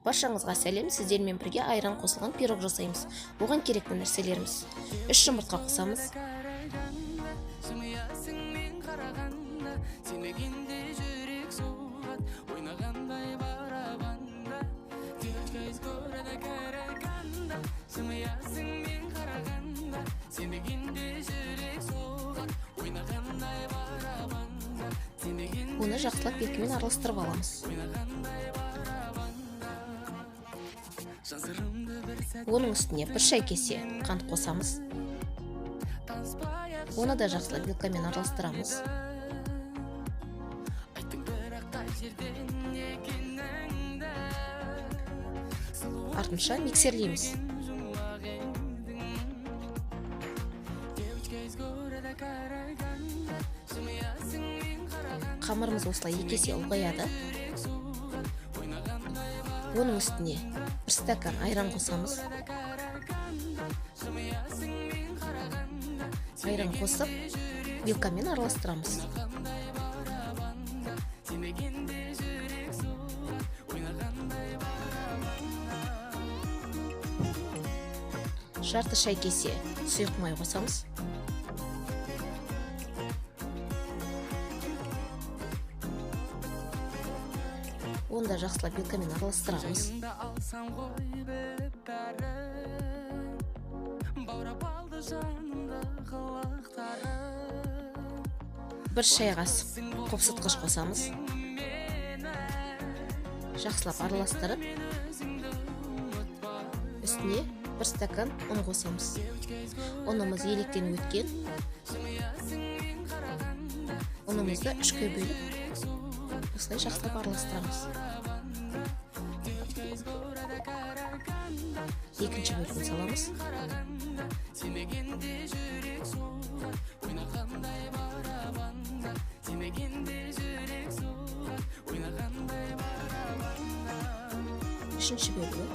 Баршаңызға сәлем! Сіздермен бірге айран қосылған пирог жасаймыз. Оған керекті нәрселеріміз: 3 жұмыртқа қосамыз. Жымиясың мен қарағанда, сенбегенде жүрек соғады ойнағандай барабанда. Девочка из города Караганда, жымиясың мен қарағанда, сенбегенде жүрек соғады ойнағандай барабанда, сенбегенде. Оны жақсылап бекімен араластырып аламыз. Ойнағандай барабанда, жан сырымды бір сәт. Оның үстіне 1 шай кесе қант қосамыз. Таныспай ақ. Оны да жақсылап вилкамен араластырамыз. Айттың, бірақ қай жерден екеніңді. Артынша миксерлейміз. Жұмақ едің. Девочка из города Караганда, жымиясың мен қарағанда. Қамырымыз осылай 2 есе ұлғаяды. Жүрек соғады ойнағандай. Оның үстіне 1 стакан айран қосамыз. Караганда, жымиясың мен қарағанда. Айран қосып, вилкамен араластырамыз. Ойнағандай барабанда, сенбегенде жүрек соғады ойнағандай барабанда. Жарты шай кесе сұйық май қосамыз. Оны да жақсылап вилкамен араластырамыз. Жайында алсам ғой біліп бәрін, баурап алды жанымды қылықтары. 1 шай қасық қопсытқыш қосамыз. Жақсылап араластырып, үстіне 1 стакан ұн қосамыз. Ұнымыз електен өткен. Ұнымызды үшке бөліп, осылай жақсылап араластырамыз. Екінші бөлігін саламыз. Сенбегенде жүрек соғады ойнағандай барабанда, сенбегенде жүрек соғады ойнағандай барабанда. Үшінші бөлігі.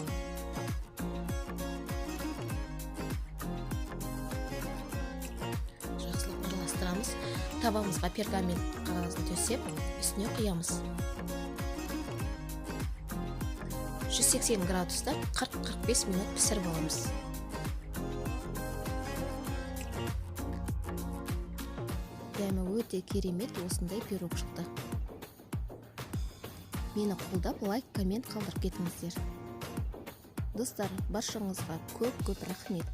Жақсылап араластырамыз. Табамызға пергамент қағазын төсеп, үстіне құямыз. 180 градуста 40-45 минут пісіріп аламыз. Дәмі өте керемет осындай пирог шықты. Мені қолдап, лайк, коммент қалдырып кетіңіздер. Достар, баршаңызға көп-көп рахмет.